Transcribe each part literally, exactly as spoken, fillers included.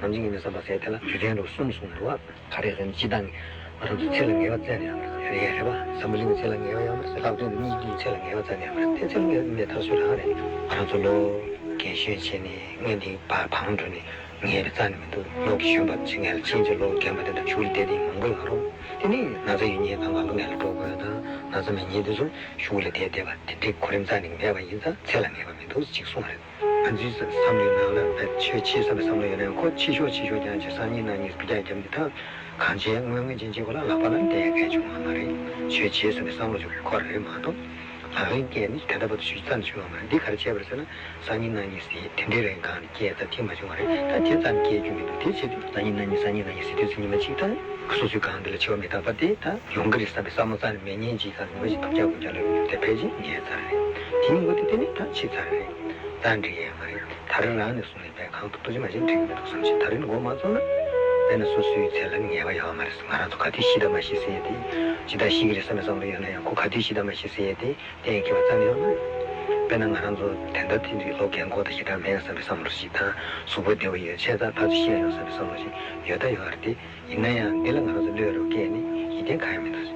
ནམ་འཆི་ངེས་མེད་བསམ་པ་ཟེར་དེ་ལ་རྒྱུ་མཚན་རུ་གསུམ་གསུངས་འདུག་བ། ག་རེ་ཟེར་ན་སྤྱིར་བཏང་ང་རང་ཚོ་ཚེ་ལ་ངེས་པ་རྩ་ནས་ཡོད་མ་རེད། རེད་རེད་པ། འཛམ་བུ་གླིང་གི་ཚེ་ལ་ངེས་པ་ཡོད་མ་རེད། ལྷག་དོན་དུ་གཉིས་ཀྱི་ཚེ་ལ་ངེས་པ་རྩ་ནས་ཡོད་མ་རེད། དེ་ཚེ་ལ་ངེས་པ་མེད་ཐག་ཆོད་རང་རེད། ང་རང་ཚོ་ལོ་རྒན་གཞོན་བྱས་ནས་སྔོན་དེ་བར་བང་འགྲོ་ནས་ངེས་པ་རྩ་ནས་མི་འདུག་ལོ་རྒན་གཞོན་པ་ཆེ་ངེས་ལ་ཕྱིན་ཆད་ལོ་རྒན་པ་དེ་འདྲ་གཞུག་ལ་བསྡད་དེ་མང་པོ་ཡོད་རུང་། དེ་ནི་ན་ཚ་ཡོད་མཁན་དང་ང་ལོ་ངན་ལ་འགྲོ་དགོས་དང་ན་ཚ་མེད་མཁན་དེ་ཚོ་གཞུག་ལ་བསྡད་བསྡད་པ་དེ་འདྲའི་གོ་རིམ་རྩ་ནས་མེད་པ་ཡིན་ཙང་ཚེ་ལ་ངེས་པ་མི་འདུག་ཅིག་གསུངས་རེད། ང་ཚོའི་བསམ་བློའི་ནང་ལ་ཆོས་བྱེད་བསམ་པའི་བསམ་བློ་ཡོད་ན་ཡང་ཁོ་ཕྱི་ཤོག་ཕྱི་ཤོག་རྐྱང་བྱས་སང་ཉིན་གནངས་ཉིན་སྤུ་རྒྱག་བརྒྱབ་ནས་ད་གང་བྱས་དངོས་དངོས་ཅན་ཅན་ཁོ་ལ་ལག་པ་ལ་བསྟན་ཡ་གལ་བྱུང་བ་མ་རེད། ཆོས་བྱེད་བསམ་པའི་བསམ་བློ་ཅིག་འཁོར་རེད་མ་གཏོགས་ལག་ལེན་སྐྱེལ་ནས་དེ་ལྟ་བུ་ཞུ་རྩ་ནས་བྱུང་བ་མ་རེད། འདི་ག་རེ་བྱས་པ་རེད་ཟེར་ན་སང་ཉིན་གནངས་ཉིན་ཟེར་དེ་འདྲའི་རིང་གང་ནས་སྐྱེལ་ད་དེ་མ་བྱུང་བ་རེད། ད་དེ་ཙམ་སྐྱེལ་རྒྱུ་མི་འདུག་དེ་བྱེད་དུས་སང་ཉིན་གནངས་ཉིན་སང་ཉིན་གནངས་ཉིན་ཟེར་དུས་ཚེ་ཉི་མ་གཅིག་ད་སོ་སོའི་གང་འདི་ལ་འཆི་བ་མི་རྟག་པ་དེ་ད་ཡོང་གི་རེད་བསམ་པའི་བསམ་བློ་རྩ་ནས་མེད་མཁན་ཅིག་གང་ཉི་མ་ཞིག་ཐོབ་རྒྱག་དགོས་རྒྱག་ལ་ཡོང་རྒྱུ་དེ་ཕལ་ཆེར་ཉལ་ཚར་རེད། དེ་ཡིན་དགོས་དེ་དེ་ནི་ད་འཆི་ཚར་རེད། ད་འགྲིག་ཡས་མ་རེད། ད་རེས་རང་ནས་བཟུང་ནས་པས་གང་ཐུབ་ཐུབ་ཅི་མ་བྱེད་འགྲིག་མི་འདུག་བསམ་ཤེས། ད་རེས་ནས་འགོ་མ་བཙུགས་ན་དཔེར་ན་སོ་སོའི་ཚེ་ལ་ངེས་པ་ཡོད་མ་རེད། ང་རང་ཚོ་ག་དུས་ཤི་དང་མ་ཤི་ཟེར་ཡས་དེ་ཇི་ལྟར་ཤི་གི་རེད་བསམ་པའི་བསམ་བློ་ཡོད་ན་ཡང་ཁོ་ག་དུས་ཤི་དང་མ་ཤི་ཟེར་ཡས་དེ་གཏན་འཁེལ་བ་རྩ་ནས་ཡོད་མ་རེད། དཔེར་ན་ང་རང་ཚོ་དེ་འདྲ་དེ་འདྲའི་ལོ་རྒན་འཁོགས་དང་ཞེ་དྲག་མེད་བསམ་པའི་བསམ་བློ་ཞིག་དང་གཟུགས་པོ་བདེ་བོ་ཡོད་བྱས་ཙང་ཕར་ཚུར་ཤི་ཡ་ཡོང་བསམ་པའི་བསམ་བློ་ཞིག་ཡོད་ད་ཡོད་རེད་དེ། ཡིན་ན་ཡང་འདི་ལ་ང་རང་ཚོ་བློས་རོགས་སྐྱེས་ནས་ཡིད་བརྟན་གང་ཡང་མི་འདུག་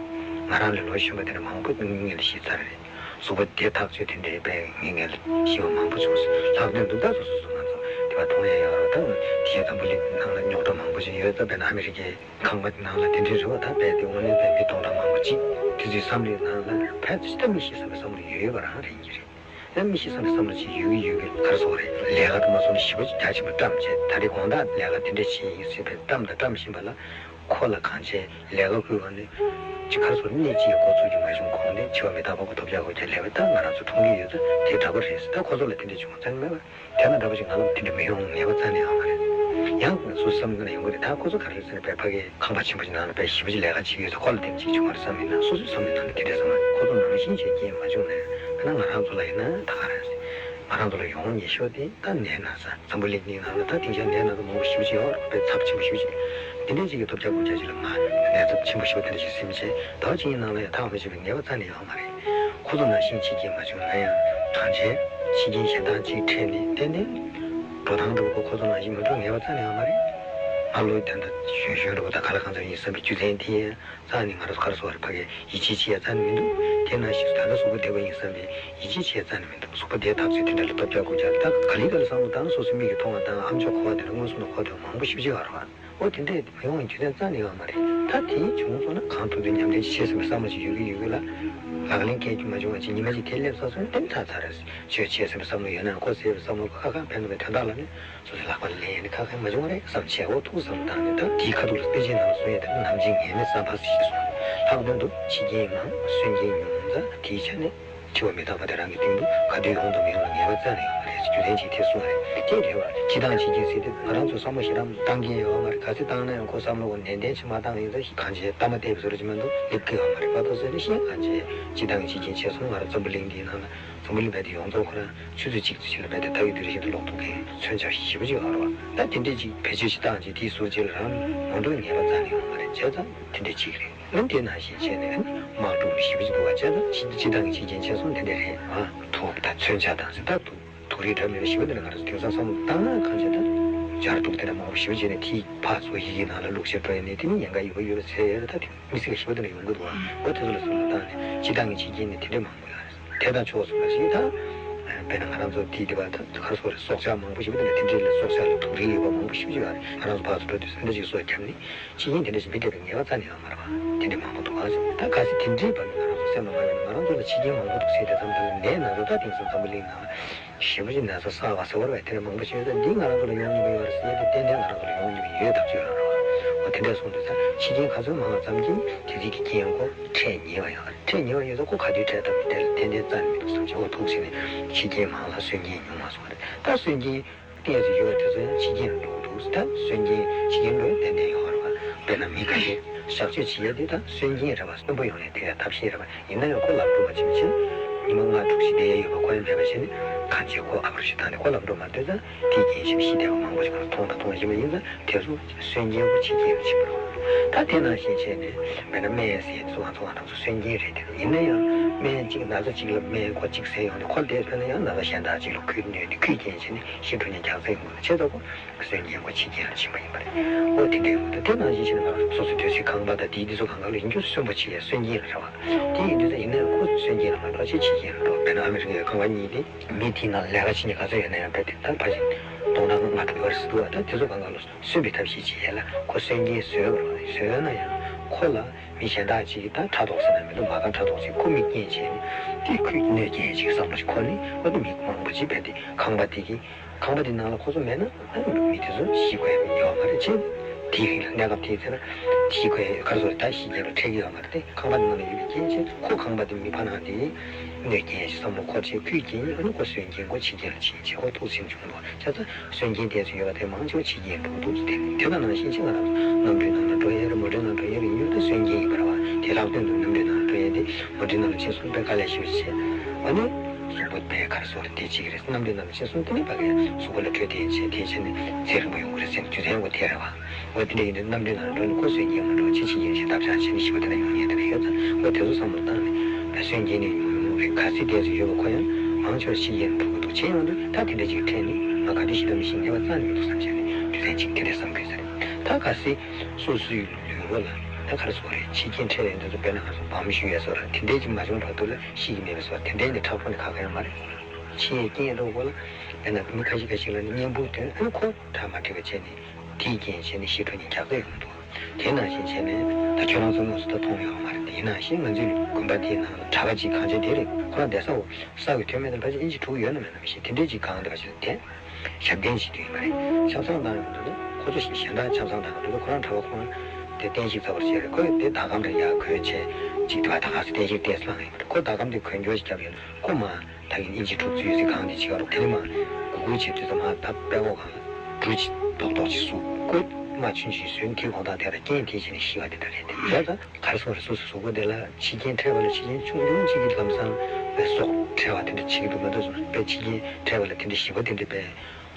ང་རང་ལས་ལོ་གཞོན་པ་དེ་འདྲ་མང་པོ་ངེས་ངེས་ལ་ཤི་ཚར་རེད། གཟུགས་པོ་བདེ་ཐག་ཆོད་དེ་འདྲའི་པས་ངེས་ངེས་ལ་ཤི་བ་མང་པོ་བྱུང་སོང་། ལྷག་དོན་དུ་ད་སོ་སོ་སོ་ང་ཚོ་དེ་བ་མཐོང་ཡ་ཡོད་རེད། ད་དེ་ཤ་འཛམ་བུ་གླིང་ནང་ལ་རྙོག་དྲ་མང་པོ་ཞིག་ཡོད་ད། དཔེར་ན་ཨ་མི་རི་ཀའི་ཁང་པ་ནང་ལ་དེ་འདྲའི་རེད་བ། ད་དཔེ་དེ་དངོས་གནས་དཔེ་མི་སྟོང་ཕྲག་མང་པོ་ཅིག་དེ་ཚོའི་བསམ་བློའི་ནང་ལ་ཕལ་ཆེར་ད་མི་ཤི་བསམ་པའི་བསམ་བློ་ཡོད་ཡོད་པ་རང་རེད་ཡིན་གྱི་རེད། ཡང་མི་ཤི་བསམ་པའི་བསམ་བློ་ཅིག་ཡོད་ཀྱི་ཡོད་ཀྱི་ག་རེ་ཟེར་དགོས་རེད། ལས་ཀ་དུ་མ་སོང་ན་ཞེ་པོ་ཅིག་རྒྱ་ཆེན་པོ་བཀྲམ་བྱས་ད་རེས་དགོང་དག་ལས་ཀ་དེ་འདྲ་བྱེད་ཡིན་ཟེར་བའི་བཀྲམ་དང་བཀྲམ་བཞིན་པ་ལ་ཁོ་ལ་གང་བྱས་ལས་ཀ་བསྐུལ་བ་ནི་ཅིག་ག་རེ་ཟེར་དགོས་རེད། གནས་གཅིག་གི་འགོ་ཚུགས་ཀྱི་མ་བྱུང་གོང་ནས་འཆི་བ་མི་རྟག་པ་གོ་ཐོབ་རྒྱག་དགོས་ཀྱང་ལས་པ་ད་ང་རང་ཚོ་མཐོང་གི་ཡོད་ད། དེ་འདྲ་པོ་རེད་ཟེར། ད་ཁོ་ཚོ་ལ་དེ་འདྲ་བྱུང་བ་རྩ་ནས་མེད་པ། དེ་ན་འདྲ་པོ་ཞིག་ང་ལ་དེ་འདྲ་མི་ཡོང་ངེས་པ་རྩ་ནས་ཡོད་མ་རེད། ཡང་ང་ཚོ་བསམ་གྱི་ན་ཡོང་གི་རེད། ད་ཁོ་ཚོ་ག་རེ་ཟེར་ན་དཔེ་ཕ་གིའི་ཁང་པ་ཆེན་པོ་ཞིག་ནང་ལ་དཔེ་ཞེ་པོ་ཅིག་ལས་ཀ་བྱེད་ཀྱི་ཡོད་ཚེ་ཁོ་ལ་དེ་འདྲ་ཅིག་བྱུང་བ་རེད་བསམ་མིན་ན་སོ་སོའི་བསམ་བློའི་ནང་ལ་དེ་འདྲ་བསམ་མ་རེད། ཁོ་ཚོ་ནང་བཞིན་བྱས་རྐྱེན་མ་བྱུང་ན་ཡང་དཔེར་ན་ང་རང་ཚོ་ལ་ཡིན་ན་ད་ག་རེ་ཟེར། ང་རང་ཚོ་ལ་ཡོང་ཉེ་ཤོས་དེ་ད་ནད་ན་ཚ། འཛམ་བུ་གླིང་འདིའི་ནང་ལ་ད་དེང་སང་ནད་ན་ཚ་མང་པོ་ཞེ་པོ་ཅིག་ཡོད་རེད། དཔེ་ཚབས་ཆེན་པོ་ཞེ་པོ་ཅིག་དེ་འདྲ་ཅིག་གི་ཐོབ་རྒྱག་དགོས་རྒྱག་ཅིག་ལ་ང་ནད་ཚབས་ཆེན་པོ་ཞེ་པོ་དེ་འདྲ་ཞིག་ཟིན་བྱས་ཟླ་བ་གཅིག་གི་ནང་ལ་ཡང་ཐག་མི་ཆོད་པའི་ངེས་པ་རྩ་ནས་ཡོད་མ་རེད། ཁོ་ཚོ་ནང་བཞིན་འཆི་རྐྱེན་མ་བྱུང་ན་ཡང་གང་བྱས་འཆི་རྐྱེན་གཞན་དག་ཅིག་འཕྲད་ནས་ཏན་ཏན་འགྲོ་སྟངས་འདྲ་པོ་ཁོ་ཚོ་ནང་བཞིན་མི་འགྲོ་ངེས་པ་རྩ་ནས་ཡོད་མ་རེད། ང་ལོ་དེ་འདྲ་གཞོན་གཞོན་འདྲ་པོ་དང་ག་ལ་གང་འཚམ་ཡིན་བསམ་པའི་རྒྱུ་མཚན་དེ་ཡང་རྩ་ནས་ང་རང་ཚོ་ག་རེ་ཟེར་དགོས་རེད། ཕ་གིའི་ཡིད་ཆེས་བྱེད་ཡ་རྩ་ནས་མི་འདུག་དེ་ནང་བཞིན་ད་ལྟ་གཟུགས་པོ་བདེ་པོ་ཡིན་བསམ་པའི་ཡིད་ཆེས་བྱེད་ཡ་རྩ་ནས་མི་འདུག་གཟུགས་པོ་བདེ་ཐག་ཆོད་དེ་འདྲ་ལ་ཐོབ་རྒྱག་དགོས་རྒྱག་ད་ག་ལེ་ག་ལེ་བསམ་བློ་བཏང་ན་སོ་སོའི་མིག་གིས་མཐོང་བ་དང་ཨ་མཆོག་གོ་བ་དེ་འདྲ་མངོན་སུམ་དུ་གོ་བ་དེ་མང་པོ་ཞེ་པོ་ཅིག་ཡོད་རེད་བ། ཨོ་དེ་འདྲས་མི་ཡོང་བའི་རྒྱུ་མཚན་རྩ་ནས་ཡོད་མ་རེད། ད་དེ་བྱུང་སོང་ན་གང་ཐུབ་ཐུབ་ཉམས་ལེན་བྱེད་བསམ་པའི་བསམ་བློ་ཞིག་ཡོད་ཀྱི་ཡོད་ཀྱི་ལ། ལག་ལེན་འཁེལ་རྒྱུ་མ་བྱུང་བ་ཅིག་ཉི་མ་ཅིག་དེ་སླེབས་ཚར་སོང་ན་དེ་ཚར་ཚར་རེད། ཆོས་བྱེད་བསམ་པའི་བསམ་བློ་ཡོད་ན་ཁོ་ཟེར་བའི་བསམ་བློ་ཁ་ཁ་ཕན་ཐོགས་པའི་དོན་དག་ལ་ནི་སོ་སོའི་ལག་པ་ལེན་ནི་ཁ་ཁ་མ་བྱུང་བ་རེད་བསམ་བྱས་འོ་ཐུགས་བསམ་བཏང་ནས་ད་དེའི་ཁ་ཐུག་ལ་དཔེ་ཆའི་ནང་གསུང་ཡས་དེ་ནམ་འཆི་ངེས་མེད་བསམ་པ་ཞིག་གསུངས། ལྷག་དོན་དུ་འཆི་རྐྱེན་མང་གསོན་རྐྱེན་ཉུང་ཙང་དེའི་ཆ་ནས་འཆི་བ་མི་རྟག་པ་དེ་རང་གི་སྟེང་དུ་ག་དུས་ཡོང་དང་མི་ཡོང་ལ་ངེས་པ་རྩ་ནས་ཡོད་མ་རེད། རྒྱུ་མཚན་ཅིག་དེ་གསུངས་རེད། དེ་རེད་བ། འཆི་བདག་འཆི་རྐྱེན་ཟེར་དུས་ང་རང་ཚོ་བསམ་བློ་ཞེ་དྲག་བཏང་གིན་ཡོད་མ་རེད། ག་ཚོད་བཏང་ན་ཡང་ཁོ་བསམ་བློ་གོ་ནན་ཏན་ཞིག་མ་བཏང་ཡིན་ཙང་གང་བྱས་གཏའ་མ་གཏད་པའི་བཟོ་འདྲ་ཅིག་མ་གཏོགས་སླེབས་ཀྱི་ཡོད་མ་རེད། བར་དུ་ཟེར་ནས་བཤད་གང་བྱས་འཆི་བདག་གི་འཆི་རྐྱེན་ཆེ་སོང་ང་རང་འཛམ་བུ་གླིང་འདིའི་ནང་ལ། འཛམ་བུ་གླིང་རྦད་དེ་ཡོངས་རྫོགས་ཁོ་རང་ཆུ་ཚོད་གཅིག་ཙམ་ཞིག་ལ་རྦད་དེ་ད་ཡོད་དུས་རེ་བཞིན་དུ་ལོག་ཐུབ་མཁན་མཚོན་ཆ་ཞེ་པོ་ཅིག་ཡོད་རེད་བ། ད་དེ་འདྲས་ཅིག་བེད་སྤྱོད་ཅིག་བཏང་རྗེས་དེའི་ཟུར་གཅིག་ལ་རང་ངོ་འཕྲོད་ངེས་པ་རྩ་ནས་ཡོད་མ་རེད། བྱས་ཙང་དེ་འདྲས་ཅིག་རེད། ཨ་ནི་དེ་ནང་བཞིན་བྱས་ནས་ཨ་ནི་དམག་འཁྲུག་ཞེ་པོ་ཅིག་འདུག་བ། བྱས་ཙང་འཆི་འཆི་བདག་གི་འཆི་རྐྱེན་ཆེ་སོང་དེ་འདྲས་རེད་ཨ། དུག་དང་མཚོན་ཆ་དང་ཟེར་ད་དུག་དུག་རིགས་འདྲ་མི་འདྲ་ཞེ་པོ་དེ་འདྲ་ང་རང་ཚོ་དེང་སང་བསམ་བློ་བཏང་ན་གང་བྱས་ད་སྦྱར་དུག་དེ་འདྲ་མང་པོ་ཞེ་པོ་བྱས་ནས་དེའི་ཕར་ཚུར་ཡི་གེའི་ནང་ལ་བླུགས་བྱས་འགྲོ་ཡ་ནས་དེ་ནི་ཉེན་ཁ་ཡོད་པ་ཡོད་པ་ཟེར་ཡ་རེད། ད་དེ་མི་སྲིད་པ་ཞེ་པོ་དེ་འདྲ་ཡོང་གི་འདུག་བ། འོ་དེ་ཚོ་ལ་བསམ་བློ་བཏང་ནས་འཆི་བདག་གི་འཆི་རྐྱེན་ནི་དེ་འདྲས་མང་པོ་ཡོད་རེད། དེ་དང་ཕྱོགས་མཚུངས་པ་ཞིག་ད། དཔེར་ན་ང་རང་ཚོ་དེའི་དེ་བ་ད་ག་རེ་ཟེར་དགོས་རེད། སྲོག་ཆགས་མང་པོ་ཞིག་ཡོད་དེ་དེ་འདྲའི་ལ་སྲོག་ཆགས་ལ་དུག་རིགས་ཡོད་པ་མང་པོ་ཞིག་ཡོད་རེད། ང་རང་ཚོ་ཕར་ཚུར་འགྲོ་དུས་སེམས་ཁྲལ་ཅིག་སོགས་བརྒྱབ་ནས་འཆི་རྐྱེན་དེ་འདྲ་ཞིག་མི་འདེད་པའི་ངེས་པ་རྩ་ནས་ཡོད་མ་རེད་བ། དེ་འདྲའི་མང་པོ་འདུག་ཨ། ད་གལ་སྲིད་དེ་འདྲའི་བར་ནས་ང་རང་ཚོ་སེམས་ལ་མ་ཡོང་ན་ང་རང་ཚོ་ལ་འཆི་རྐྱེན་མང་པོ་འདུག་ཟེར་དེ་ཙམ་ད་ནད་ན་ཚ་ད་དེང་སང་འཛམ་བུ་གླིང་ནང་ལ་ཞེ་པོ་ཅིག་ན་ཚ་གསར་བ་ཟེར་བ་རེད་བ། དེ་འདྲ་མང་པོ་ཞིག་ཡོད་ད་འདི་ང་རང་ཚོ་ལ་ཡོང་ཉེན་ཁ་ཡོད་རེད་ཟེར་ཡ་དེ་ཏན་ཏན་ང་རང་ཚོ་ལ་ཡོང་ཉེན་ཁ་ཡོད་ཐག་ཆོད་རང་རེད་བ། འོ་དེ་འདྲ་སོང་དུས་ད་འཆི་རྐྱེན་ག་ཚོད་མང་བ་ཙམ་གྱིས་དེ་རིགས་ཀྱི་རྐྱེན་ཁོ་འཕྲད་ཉེ་བ་ཡོད་རེད། འཕྲད་ཉེ་བ་ཡོད་ད་ཁོ་ག་དུས་འཕྲད་ཐབས་མི་འདྲ་ལ་ཏན་ཏན་རྩ་ནས་མི་འདུག་བསམ་བྱས་འོ་ཐུགས་ཟིན་ནས་འཆི་རྐྱེན་མང་ལ་གསོན་རྐྱེན་ཉུང་བ་སོང་རེད། ད་གསོན་རྐྱེན་ཏོག་ཙམ་ཡོད་པ་དེ་ཚོ་ཡང་འཆི་རྐྱེན་ལ་འགྲོ་གི་འདུག་ད་གསོན་རྐྱེན་འཆི་རྐྱེན་འགྲོ་ཡ་ཏན་ཏན་ཡོད་རེད་བ། དཔེར་ན་མི་འགའ་ཤས་གཤགས་བཅོས་བྱེད་ཡ་དེ་ད་གསོན་རྐྱེན་རེད་བ། གསོན་པོ་ཡོང་ཡ་དེ་ཡ་ཐབས་ཤེས་རེད་བ། ཡིན་ན་ཡང་ཁོ་ལབ་ཐུབ་པ་ཅིག་བྱས། ཉི་མ་ལྔ་དྲུག་ཞིག་བསྡད་ཡ་ཡོད་པ་ཁོ་ཡང་མེད་པ་བྱས་ནས་ གང་བྱས་ཁོ་ཨ་པར་ཞིག་བཏང་ནས་ཁོ་ལམ་འགྲོ་མ་སྡོད་ཙང་དེའི་རྐྱེན་བྱས་ནས་ཤི་བསྡད་པ་མང་པོ་ཞིག་མཐོང་དང་མཐོང་བཞིན་པ་ཡིན་ཙང་དེ་ཚོ་གསོན་རྐྱེན་པོ་འཆི་རྐྱེན་ལ་ཕྱིན་པ་རེད། ད་དེ་ནང་བཞིན་བྱས་ནས་མེད་ན་སྨན་ཟས་སུ་ང་ཚོ་ང་རང་ཚོ་གསོན་རྐྱེན་རེད་དེ། ཡིན་ན་ཡང་སྨན་གཅིག་ན་ཚ་གཅིག་ལ་སྨན་ཁོ་གཅིག་ཟས་ཡོང་ནས་ཁོ་བསྡད་ཕེབས་ན་ཡང་ན་ཚ་གཞན་དག་གཅིག་ལ་ཁོའི་གནོད་དེ་ཁོའི་རྐྱེན་བྱས་ནས་ཤི་འགྲོ་ཉེན་རྒྱག་རྩ་ཡོང་གི་རེད། བྱས་ཙང་ཁོ་གསོན་རྐྱེན་ཁོ་འཆི་རྐྱེན་ལ་ཕྱིན་པ་ཡིན་པ་རེད། འོ་དེ་འདྲ་ཡོང་གི་འདུག་དེ་ནང་བཞིན་བྱས་ནས་ང་རང་ཚོ་སོ་སོའི་སྡོད་སའི་ཁང་པ་དང་དེའི་འདི་ཚོ་གང་ག་ལ་ཡིན་རྒྱུ་གསོན་པོ་བྱེད་ཡ་གསོན་རྐྱེན་ལ་རེད་བ། དེ་ཡིན་དུས་ད་ཡིན་ན་ཡང་ཁོ་གསོན་རྐྱེན་ལ་མ་འགྲོ་ཆེ་འཆི་རྐྱེན་ལ་འགྲོ། དཔེར་ན་ཨ་མི་རི་ཀའི་ཁང་པ་གཉིས་དེ་མི་དེའི་ནང་ལས་ཀ་བྱེད་མཁན་ག་ཚོད་ཡོད་ན་ཡང་རྦད་དེ་ད་ཕལ་ཆེར་སྟོང་ཕྲག་ལྔ་དྲུག་ཡོད་རེད་ཟེར་འདུག་བ། ད་དེ་ཚོ་གང་ག་ལ་གསོན་པའི་ཐབས་ཤེས་བྱེད་ཡས་ལ་ཁོ་གསོན་རྐྱེན་བཟོས་པ་རེད། བཟོས་ན་ཡང་ཁོ་ལ་མི་གཞན་དག་ཅིག་གིས་ད་ཕྲག་དོག་ཟེར་ན་མི་འདུག་མ་ག་ཕྲག་དོག་ཅིག་ཁོ་མི་རྐྱེན་བྱས་ནས་དེ་ཁོས་གནོད་སྐྱེལ་ཅིག་བསམ་བློ་ཞིག་འཁོར་ནས་ཨ་ནི་མི་མང་པོ་ཅིག་རྦད་དེ་ཁང་པ་དེ་གི་ཁང་པ་དེ་ནང་ལ་ཁོ་ཚོ་མེད་ན་ཨ་ནི་མི་དེ་ཚོ་ཤི་དགོས་ཡ་ཡོད་མ་རེད། ཅེས་དེའི་རིང་ལ་གནས་སྐབས་དེའི་ཚེ་ན་ཤི་དགོས་ཡ་ག་རེ་ཟེར་ད་ཤི་རྐྱེན་ལ་འཕྲད་ཀྱི་ཡོད་མ་རེད་དེ། ཁང་པ་དེ་ནང་ལ་ཡོད་པའི་རྐྱེན་བྱས་ཁོ་ཁང་པ་དེ་མི་ཕ་ནང་དེ་གནོད་སྐྱེལ་ཞིག་བསམ་བློ་འཁོར་བྱས་ཁོའི་རྐྱེན་ཨ་ནི་ཁོ་གསོན་རྐྱེན་ཁོ་འཆི་རྐྱེན་ལ་ཕྱིན་བྱས་ཁོ་ཐུགས་སེམས་ཆུང་དུ་བྱས་ཙང་། གསོན་རྐྱེན་དེ་ཚོ་ཡོད་པ་དེ་མང་ཆེ་བ་འཆི་རྐྱེན་འགྲོ་འདུག་དེ་དེ་དང་ནང་བཞིན་ཕྱིན་ང་རང་ཚོ་གནམ་གྲུའི་ནང་ལ་འགྲོ་ཡས་རེད། མོ་ཊའི་ནང་འགྲོ་ཡས་རེད། ཡོད་ད་གསོན་རྐྱེན་ཡིན་པ་རེད་བ། དེ་ལྷག་དོན་དུ་གནམ་གྲུའི་ནང་ལ་འགྲོ་ཡས་དེ་མོ་ཊའི་ནང་ལ་ཕྱིན་སོང་དཔེ་དཀའ་ལས་ཞེ་པོ་ཅིག་བྱས། ཨ་ནི་གཟུགས་པོ་དཔེ་ག་རེ་ཟེར་དེ་གཅིག་རེད། གནམ་གྲུའི་ནང་ལ་ཕྱིན་སོང་དེ་ནི་ཕ་གི་གཟུགས་པོ་ལ་དྲོད་དེ་བྱས་དེ་བྱས་ནས་ཚེ་རིང་པོ་ཡོང་གི་རེད་ཟེར་ནས་རྒྱུ་མཚན་ཁོ་དེ་རེད་བ། འོ་དེ་འདྲ་ཡིན་དུས་གནམ་གྲུའི་ནང་ལ་འགྲོ་ནས་ཁོ་གསོན་རྐྱེན་མ་འགྲོ་ཅི་ཕྱི་རྐྱེན་ཞིག་བཏབ་བཞག་བྱས་ནས་ཤི་བ་དེ་འདྲ་ཡོང་ཉེན་དེ་འདྲ་ཡོད་ཙང་འོ་དེ་ཚོ་བསམ་བློ་བཏང་ནས་ད་གསོན་རྐྱེན་ནི་ཉུང་ཉུང་རེད། གལ་སྲིད་དེ་ཚོ་ཡོད་པ་ཁོ་ཡང་མང་ཆེ་བ་ཤི་རྐྱེན་འགྲོ་གི་འདུག་བྱས་ཡོང་དུས་ད་དེ་འདྲ་ཅིག་འཕྲད་ནས་ང་ག་དུས་ཤི་དམ་ཤི་ཉེས་པ་རྩ་ནས་མི་འདུག་བསམ་བྱས་ནས་རྒྱུ་མཚན་ཅིག་དེ་འདྲ་བསམ་དགོས་ས་རེད། ད་གལ་སྲིད་སོ་སོའི་ལུས་པོ་ལ་ད་ག་རེ་ཟེར་དགོས་རེད། འཆི་རྐྱེན་འཕྲད་ཡོང་དུས་ཚོ་དཔེར་ན་ང་ཚོ་བམ་བཞུ་ཡས་སོགས་ལ་དེ་འདྲ་ཅིག་མ་བྱུང་བར་དུ་ལ་ཤི་གི་མེད་པའི་སོགས་དེ་འདྲ་ནི་ཁག་པོ་ནི་ཁག་ཁག་ཡོད་མ་རེད། འཆི་ཡས་རྐྱེན་འགྲོ་དགོས་ལ་དཔེར་ན་མི་ཁ་ཤས་ཁ་ཤས་ལ་ནི་གཉེན་པོ་དོན་ཨ་ནི་ཁོ་ཁྲག་མ་འཕྲད་པ་བྱས་ནས། དེའི་རྐྱེན་བྱས་ནས་ཤི་འགྲོ་ནས་རྒྱག་རེས་ཡོང་འདུག་དེ་ནང་བཞིན་བྱས་ནས་ད་ཁྱོད་རང་ཚོ་དངོས་སུ་ད་མཐོང་ཡོད་མ་རེད། དེ་ཡིན་ནང་བཞིན་ང་ཚོའི་དགོན་པ་དེའི་ནང་ལ་གྲྭ་པ་གཅིག་གང་བྱས་དེ་རེད། ཁོ་རང་བསྡད་ས་འོ་ས་གི་ཐོན་མེད་དང་ཕལ་ཆེར་ཨིན་ཅི་དྲུག་ཡོད་ན་མེད་ན་མི་ཤེས། དེ་འདྲས་ཅིག་གང་འདྲ་བ་ཞིག་ལ་བསྡད་ཞབས་བརྟན་བྱེད་དུ་ཡོད་མ་རེད། ཆབ་གསང་བཏང་ཡོང་དུས་ཁོ་ཚོ་ཞིག་གཞན་དག་ཆབ་གསང་བཏང་ཡོང་དུས་ཁོ་རང་གྲྭ་པ་ཁོ་རང་དེ་བསྟན་བཤིག་ཚར་བར་བྱས་རེད། ཁོས་དེ་ཟླ་གམ་རེ་ཡར་གོན་བྱས་ཅིག་དེ་བ་ད་ག་སེ་བསྟན་བཤིག་བལྟས་སོང་ཡོད་མ་རེད། ཁོ་ཟླ་གམ་དེ་གོན་སྐྱོར་ཞིག་བརྒྱབ་ཡོད། ཁོ་མ་ད་གིན་ཨིན་ཇི་འཁྲུག་རྩོད་ཡོད་སའི་སྒང་དེ་ཅིག་ག་རུ་དེ་ནི་མ་གུ་གུ་བྱེད་དུས་ཙམ་མ་ད་དཔྲལ་ཁོག་སྒང་ལ་འབྲུ་ཅིག་རྡོག་རྡོག་ཅིག་ཟུག་ཁོས་རྨ་ཆུང་ཆུང་ཟོས་ནས་དེའི་དགོང་དག་དེ་ལ་རྐྱེན་དེ་བྱས་ནས་ཤི་བ་དེ་འདྲ་རེད་དེ། ཡ་ད་ག་རེ་ཟེར་དགོས་རེད། སོ་སོའི་གཟུགས་པོ་དེ་ལ་འཆི་རྐྱེན་འཕྲད་པ་ལ་འཆི་རྐྱེན་ཆུང་ཆུང་ཅིག་གིས་ལམ་སང་བའི་སྲོག་འཕྲལ་བ་དེ་འདྲ་བྱེད་ཀྱི་འདུག་མ་གཏོགས་པའི་འཆི་རྐྱེན་འཕྲད་པ་ལ་དེ་འདྲ་ཞི་བ་དེ་འདྲ་པའི་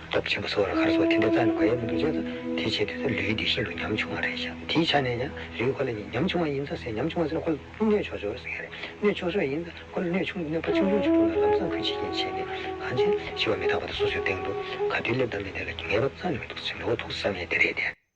སྟོབས་ཆེན་པོ་ཟེར་བ་རེད། ག་རེ་ཟེར་དེ་འདྲ་རྩ་ནས་དགོས་ཡ་མི་འདུག་བྱས་ཙང་དེ་བྱས་དུས་ད་ལུས་དེ་ཤིན་ཏུ་ཉམ་ཆུང་བ་རེད་ཤག་དེའི་ཆ་ནས་ཡང་ལུས་ཁོ་ལ་ཉམ་ཆུང་བ་ཡིན་ཙང་ཟེར། ཉམ་ཆུང་བ་ཟེར་ན་ཁོ་ལ་གནོད་ཆོག་ཆོག་རེད་ཟེར་གྱི་རེད། གནོད་ཆོག་ཆོག་ཡིན་ཙང་ཁོ་ལ་གནོད་ཆུང་གནོད་པ་ཆུང་ཆུང་ཅིག་འགྲོ་ན་ལམ་སང་ཁོས་འཆི་རྐྱེན་བྱས་ནས་གང་བྱས་འཆི་བ་མི་རྟག་པ་དེ་སོ་སོའི་སྟེང་དུ་ག་དུས་སླེབས་དང་མི་དེ་ལ་ངེས་པ་རྩ་ནས་མི་འདུག་ཟེར་ནས་འོ་ཐུགས་བསམ་ཡས་དེ་རེད་དེ།